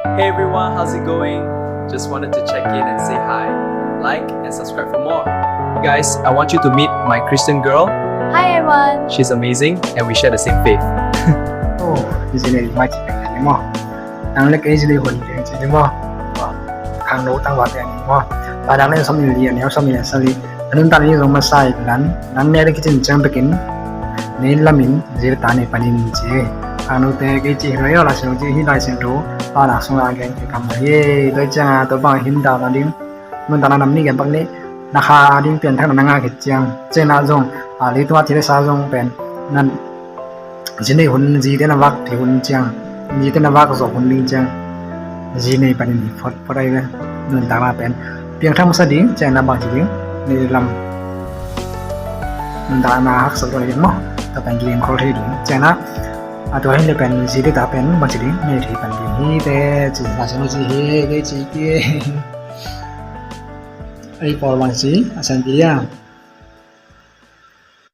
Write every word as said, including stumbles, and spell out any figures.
Hey everyone, how's it going? Just wanted to check in and say hi. Like and subscribe for more. Guys, I want you to meet my Christian girl. Hi everyone. She's amazing and we share the same faith. Oh, zi nei mai ci peng ni maw. Nang le kei zi nei hun peng ci ni maw. Khangno tangval peng ni maw. Padan le sawmnih le li a neu sawmnih le sagih. A nuntakna ding zong masa in, nang ne le kicin ciang bekin, ne lamin zi le ta nei panin ci. Khangnote kei ci hi lo, Lai Siangtho ci hi, Lai Siangtho Paunak sungah a gen kik kammal hi. Tua ciangah tua bang him dahna ding, nuntakna nam nih gen bang ni, na kha ding pianthakna na ngah khit ciang, ciangah zong, a, leitung a thi le sa zong pen nan zi nei hun, zite na vak thei hun ciang, zite na vak zawh hun ding ciang, zi nei panin hi photphot ahi ve. Nuntakna pen piangthak masa ding, ciangah bangci ding, nei lam, nuntakna haksa ding maw. Tua pen kigen khol thei ding, ciangah a tua hi le pen zite ta pen bangci ding, nei thei pan ding hi te ci, Lai Siangtho ci hi, kei ci kei. Ei pawl bangci a san pi a.